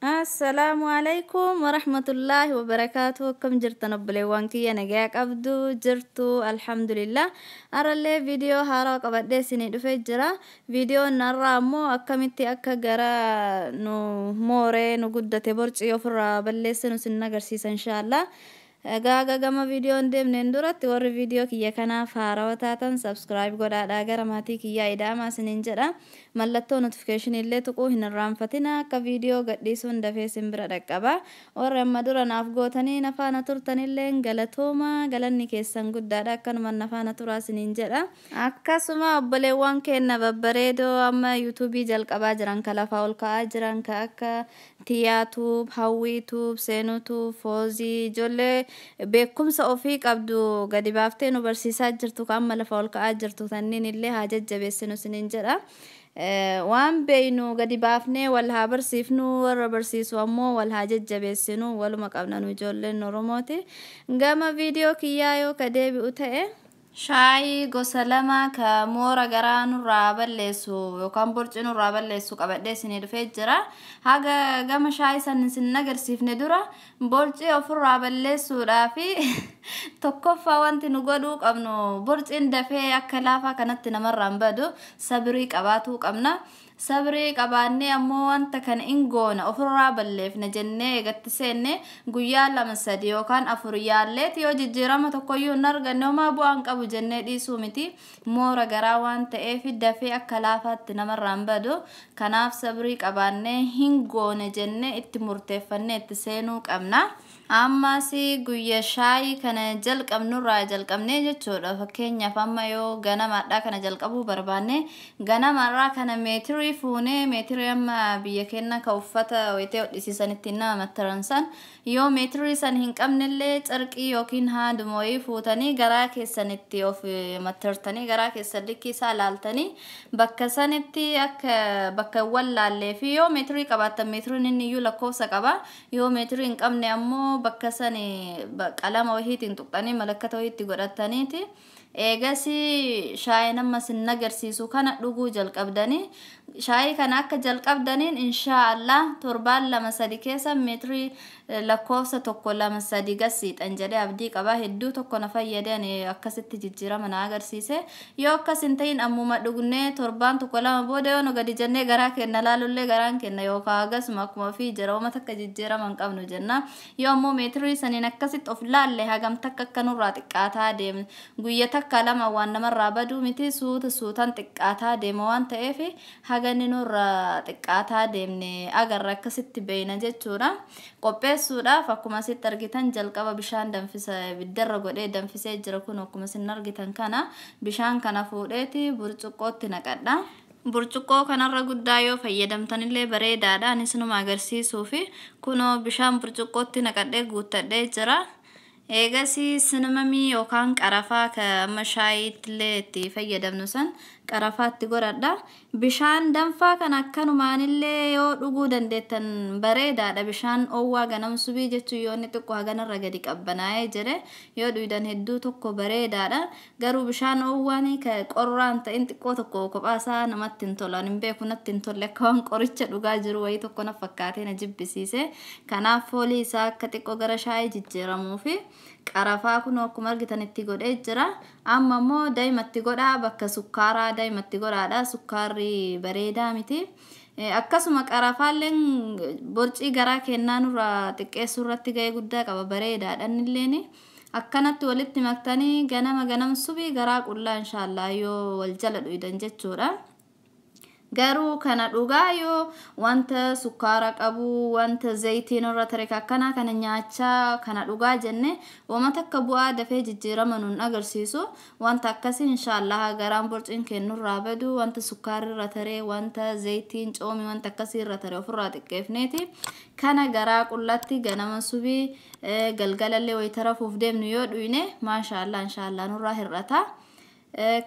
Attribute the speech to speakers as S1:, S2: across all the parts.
S1: Assalaamu alaikum warahmatullaahi wabarakaatu. Akkam jirtan obboleewwan kiyya? Nagaa qabdu jirtu? Alhamdulillah. Har'allee viidiyoo haaraa qabadhee isinii dhufee jira. Viidiyoon har'aa ammoo akkamitti akka gara nu mooree nu guddate borcii ofirraa balleessinu isin agarsiisa, inshaallah. Egaa gama viidiyoon deemneen duratti, warri viidiyoo kiyya kanaaf haarawaa taatan subscribe godhaadhaa gara maatii kiyyaa ida'amaa isiniin jedha. Mallattoo notification illee tuquu hin irraanfatina, akka viidiyoo gadhiisuun dafee isin bira dhaqqaba. Warri amma dura naaf gootanii nafaana turtanillee galatooma, galanni keessan guddaadha, akkanuma nafaana turaa isiniin jedha. Akkasuma obboleewwan keenya babbareedoo amma yuutuubii jalqabaa jiran, ka lafaa ol ka'aa jiran, ka akka Tiyaatuub, Hawwiituub, Seenutuub, Foozii, ijoollee beekumsa ofii qabdu gadi baaftee nu barsiisaa jirtu, ka amma lafa ol ka'aa jirtu tanniin illee haa jajjabeessinu isiniin jedha. Waan beeynu gadi baafnee wal haa barsiifnu, warra barsiisu ammoo wal haa jajjabeessinu, waluma qabna nu ijoolleen Oromooti. Gama viidiyoo kiyyaa yoo ka deebi'u ta'e, shaayii gosa lama ka moora garaa nurraa balleessu yookaan borci nurraa balleessu qabadhee isinii dhufee jira. Haga gama shaayii san isin agarsiifne dura, borcii ofirraa balleessuudhaafi tokkoffaa wanti nu godhuu qabnu, borciin dafee akka laafaa kanatti namarraa hin badu, sabrii qabaatuu qabna. Sabrii qabaannee ammoo wanta kana in goona, ofirraa balleefna jennee eegatti seenne, guyyaa 2, 3 yookaan 4 yaalleeti yoo jijjiirama tokkoyyuu hin arganne, homaa bu'aan qabu jennee dhiisuu miti. Moora garaa waan ta'eef dafee akka laafaatti namarraa hin badu. Kanaaf sabrii qabaannee hin goone jennee itti murteeffannee itti seenuu qabna. Ammas guyya shaayii kana jalqabnurraa jalqabnee jechuudha. Fakkeenyaaf amma yoo ganamaadhaa kana jalqabuu barbaanne, ganamarraa kana meetirii fuunee, meetirii amma biyya keenya ka uffata wayitee hodhisiisan ittiin nama mattaransan, yoo meetirii san hin qabnellee carqii yookiin haaduma wayii fuutanii garaa keessanitti of mattartanii, garaa keessan likkii isaa laaltanii, bakka sanitti akka bakka wallaallee fi yoo meetirii qabaattan meetiriin inni iyyuu lakkoofsa qaba. Yoo meetirii hin qabne ammoo bakka sani qalama wayiitiin tuqxanii malakkata wayiitti godhataniiti. Eegasii shaayii nama sin agarsiisu kana dhuguu jalqabdanii, shaayii kana akka jalqabdaniin inshaa Allah torbaan 2, 3 keessa meetirii lakkoofsa 1, 2, 3 gasiixan jedhee abdii qaba. Hedduu tokko na fayyade, ani akkasitti jijjiirama na agarsiise. Yoo akkas hin ta'in, ammuma dhugnee torbaan 1, 2 booda yoo nu gadi jennee garaa keenya laalullee, garaan keenya yookaan akkasuma akkuma ofii jira, uummata akka jijjiirama hin qabnu jenna. Yoo ammoo meetirii saniin akkasitti of laalle, hagam takka akka nurraa xiqqaataa deemne, guyya 1, 2 waan namarraa baduu miti, suuta suutaan xiqqaataa deema waan ta'eef, haga inni nurraa xiqqaataa deemne agarra, akkasitti beeyna jechuudha. Qopheessuudhaaf akkuma asitti argitan jalqaba bishaan danfisa ibiddarra godhee danfisee jira. Kun akkuma isin argitan kana bishaan kana fuudheeti burcuqqootti naqadha. Burcuqqoo kanarra guddaa yoo fayyadamtanillee bareedaadha. Anis numa agarsiisuufi kunoo bishaan burcuqqootti naqadhee guuttadhee jira. Eegasii sinimamii yookaan qarafaa ka amma shaayiitti itti fayyadamnu san qarafaatti godhadha. Bishaan danfaa kana akkanumaanillee yoo dhuguu dandeettan bareedaadha. Bishaan oowwaa ganam subii jechuun yoo inni xiqqoo haganarra gadi qabbanaa'ee jedhe yoo dhuydan hedduu tokko bareedaadha. Garuu bishaan oowwaan ka qorraan ta'in xiqqoo tokko kophaasaa namatti hin tolan, hin beeku, natti hin tolle, akka waan qoricha dhugaa jiru wayii tokko na fakkaatee na jibbisiise. Kanaaf foolii isaa akka xiqqoo gara shaayii jijjiiramuufi qarafaa kun akkuma argitan itti godhee jira. Amma immoo daa'imatti godhaa, bakka sukkaaraa daa'imatti godhaadha. Sukkaarri bareedaa miti. Akkasuma qarafaalleen borcii garaa kennaa nurraa xiqqeessuu irratti gahee guddaa qaba, bareedaadha innilleen. Akkanatti walitti maktanii ganama ganam subii garaa qullaa inshaallah yoo wal jala dhuydan jechuudha. Garuu kana dhugaa yoo wanta sukkaara qabu, wanta zayitiin irra tare akkanaa kana nyaachaa kana dhugaa jenne, wama takka bu'aa dafee jijjiirama nun agarsiisu. Wanta akkasii inshaallah garaan borciin kennurraa badu, wanta sukkaarri irra taree, wanta zayitiin coomi, wanta akkasii irra tare ofirraa xiqqeefneeti kana garaa qullatti ganama subii, galgalallee wayita rafuuf deemnu yoo dhuyne, maashaallah, inshaallah nurraa hir'ata.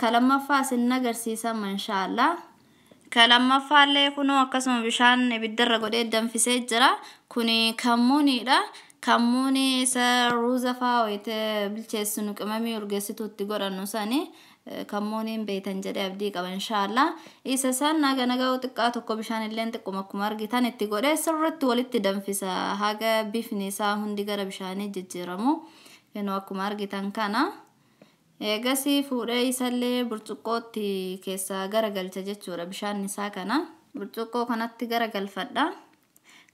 S1: Ka lammaffaa isin agarsiisa inshaallah. Ka lammaffaallee kunoo akkasuma bishaan ibiddarra godhee danfisee jira. Kuni kammuuniidha. Kammuuni isa ruuza fa'aa wayita bilcheessinu qimamii urgeessituu itti godhannu sani. Kammooniin beeytan jedhee abdii qaba inshaallah. Isa san haga naga'u xiqqaa tokko bishaan illee xiqquma akkuma argitan itti godhee sirriitti walitti danfisa haga bifni isaa hundi gara bishaanii jijjiiramu. Kunoo akkuma argitan kana. Eegasii fuudhee isallee burcuqqootti keessaa garagalcha jechuudha bishaan isaa kana. Burcuqqoo kanatti garagalfadha.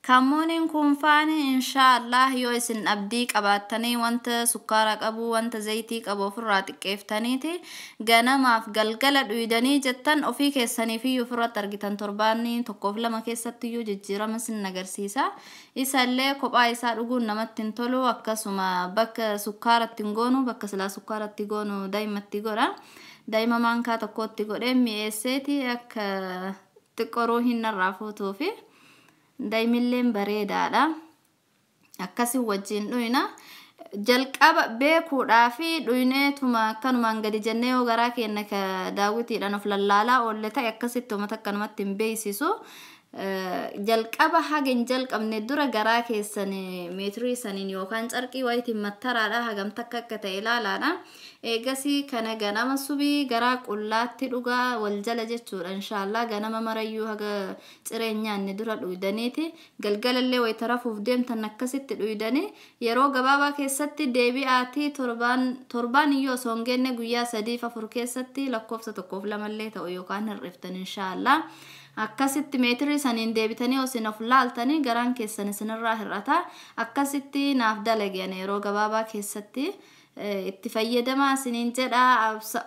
S1: Kammooniin kun faani inshaallah yoo isin abdii qabaattanii wanta sukkaara qabu wanta zayitii qabu ofirraa xiqqeeftaniiti ganamaaf galgala dhuydanii jettan ofii keessaniif iyyuu ofirratti argitan torbaanni 1 fi 2 keessatti iyyuu jijjiirama isin agarsiisa. Isallee kophaa isaa dhuguun namatti hin tolu, akkasuma bakka sukkaaratti hin goonu, bakka silaa sukkaaratti goonu daa'imatti godha. Daa'ima maankaa tokkotti godhee mi'eesseeti akka xiqqoruu hin narraa fuutuufi. Daa'imilleen bareedaadha. Akkasii wajjin dhuyna. Jalqaba beekuudhaa fi dhuyneetuma akkanumaan gadi jennee yoo garaa keenya ka daawwitiidhaan of lallaalaa oolle ta'e akkasitti uummata akkanumatti hin beeksisu. Jalqaba haga hin jalqabne dura garaa keessan meetirii saniin yookaan carqii wayitiin mattaraadha hagam takka akka ta'e ilaalaadha. Eegasii kana ganama subii garaa qullaatti dhugaa wal jala jechuudha inshaallah. Ganama marayyuu haga ciree nyaanne dura dhuydaniiti galgalallee wayita rafuuf deemtan akkasitti dhuydanii yeroo gabaabaa keessatti deebi'aatii torbaan torbaan iyyuu osoo hin geenne guyyaa 3 fi 4 keessatti lakkoofsa 1 fi 2llee ta'u yookaan hir'iftan inshaallah. Akkasitti meetirii saniin deebitanii osin of laaltanii garaan keessan isinirraa hir'ata. Akkasitti naaf dalagan yeroo gabaabaa keessatti itti fayyadamaa isiniin jedha.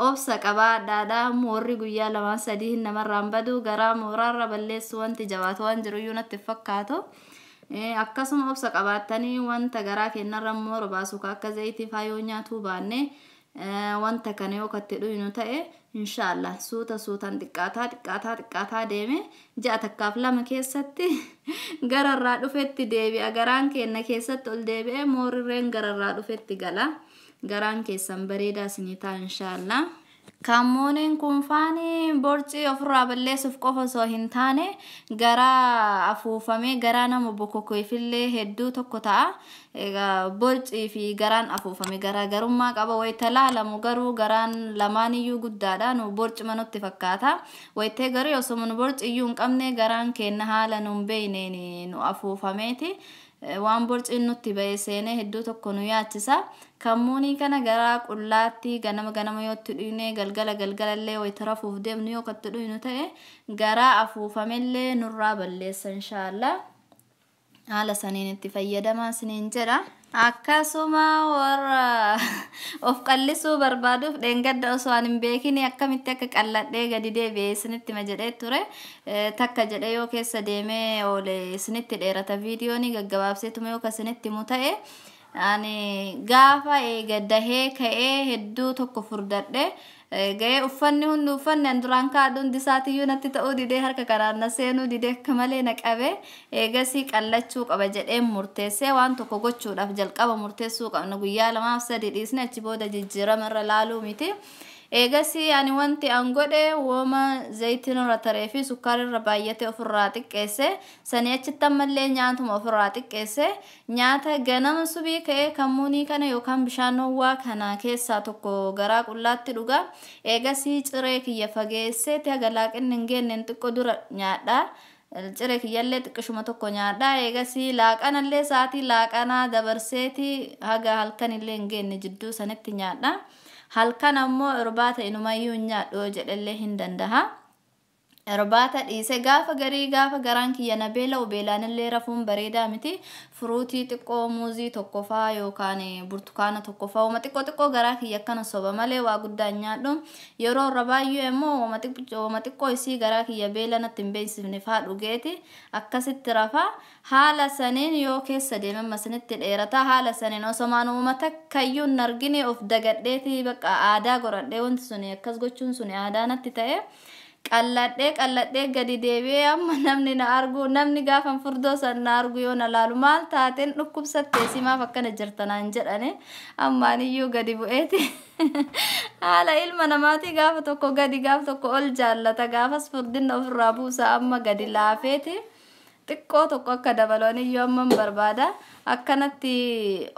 S1: Obsa qabaadhaadha. Moorri guyyaa 2 3 namarraan badu, garaa mooraarra balleessu wanti jabaatu waan jiruyyuu natti fakkaatu. Akkasuma obsa qabaattanii wanta garaa keenyarra moora baasu akka zayitii faa yoo nyaatuu baanne wanta kana yoo katti dhuynu ta'e inshaallah suuta suutaan xiqqaataa xiqqaataa xiqqaataa deeme ji'a 1 fi 2 keessatti gararraa dhufetti deebi'a. Garaan keenya keessatti ol deebi'ee moorirreen gararraa dhufetti gala, garaan keessan bareedaa isinii ta'a inshaallah. Kammooniin kun faani borcii ofirraa balleessuuf qofa osoo hin taane garaa afuufamee garaa nama bokokoifillee hedduu tokko ta'a. Egaa borcii fi garaan afuufame garaagarummaa qaba. Wayita laalamu garuu garaan lamaaniyyuu guddaadha. Nu borcuma nutti fakkaata. Wayitee garuu osoo nu borciyyuu hin qabne garaan keenya haala nu hin beekneen nu afuufameeti. Waan borciin nutti ba'e seenee hedduu tokko nu yaachisa. Kammuunii kana garaa qullaatti ganama ganama yoo itti dhuyne, galgala galgalallee wayita rafuuf deemnu yoo itti dhuynu ta'e garaa afuufamellee nurraa balleessa inshaallah. Haala saniin itti fayyadamaa isiniin jedha. Akkasuma warra of qallisuu barbaaduuf, dheengadda osoo ani hin beekin akkamitti akka qalladhee gadi deebi'ee isinitti hima jedhee ture. Takka jedhee yoo keessa deemee oole isinitti dheerata, viidiyoon gaggabaabseetuma yoo isinitti himu ta'e. Ani gaafa eega dahee ka'ee hedduu tokko furdadhe. Ga'ee uffanni hundi, uffanni an duraan kaadhu hundi isaatiyyuu natti ta'uu didee, harka kanaan na seenuu didee, akka malee na qabe. Eegasii qallachuu qaba jedhee murteessee, waan tokko gochuudhaaf jalqaba murteessuu qabna, guyyaa 2 fi 3 dhiisne achi booda jijjiirama irra laaluu miti. Eegasii ani wanti an godhe wooma zayitiin irra taree fi sukkaara irra baay'ate ofirraa xiqqeesse. Sanii achitti ammallee nyaatuma ofirraa xiqqeesse. Nyaata ganama subii ka'ee kammuunii kana yookaan bishaan ho'aa kana keessaa tokko garaa qullaatti dhuga. Eegasii ciree kiyya fageesseeti haga laaqinni hin geenneen xiqqoo dura nyaadha. Ciree kiyyallee xiqqishuma tokko nyaadha. Eegasii laaqanallee sa'aatii laaqanaa dabarseeti haga halkanillee hin geenne jidduu sanitti nyaadha. Halkan ammoo irbaata inumayyuu hin nyaadhu jedhellee hin danda'a. Irbaata dhiise gaafa garii gaafa garaan kiyya na beela'u, beelaanillee rafuun bareedaa miti. Fruitii xiqqoo, muuzii tokko faa yookaan burtukaana tokko faa, wama xiqqoo xiqqoo garaa kiyya akkana soba malee waa guddaa hin nyaadhu. Yeroo irra baay'ee immoo wama xiqqoo isii garaa kiyya beela natti hin beeksifne faa dhugeeti akkasitti rafa. Haala saniin yoo keessa deeman masinitti dheerata. Haala saniin osomaan uuma takkayyuu hin argine of dagadheeti bakka aadaa godhadhee, wanti suni akkas gochuun suni aadaa natti ta'e. Qalladhee qalladhee gadi deebi'ee amma namni na argu, namni gaafa furdoo san na argu yoo na laalu, "Maal taateen dhukkubsattee simaaf akkana jirta?" naan jedhane. Ammaan iyyuu gadi bu'eeti. Haala ilma namaati, gaafa tokko gadi gaafa tokko ol jaallata, gaafas furdinna ofirraa buusa. Amma gadi laafeeti. Xiqqoo tokko akka dabalaniyyuu amman barbaada. Akkanatti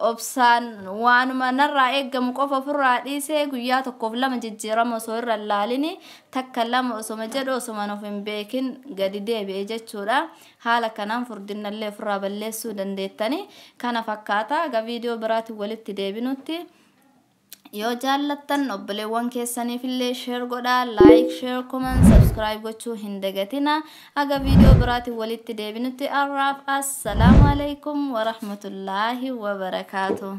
S1: obsaan waanuma narraa eeggamu qofa ofirraa dhiisee guyyaa tokkoof lama jijjiirama osoo irra hin laalini, takka lama osoma jedhu osoma of hin beekin gadi deebi'e jechuudha. Haala kanaan furdinnallee ofirraa balleessuu dandeettani. Kana fakkaata. Aga viidiyoo biraatiin walitti deebinutti, yoo jaallattan obboleewwan keessaniif illee share godhaa, like, share, comment, subscribe gochuu hin dagatina. Aga viidiyoo biraatiin walitti deebinutti, arraaf assalaamu alaikum warahmatullaahi wabarakaatu.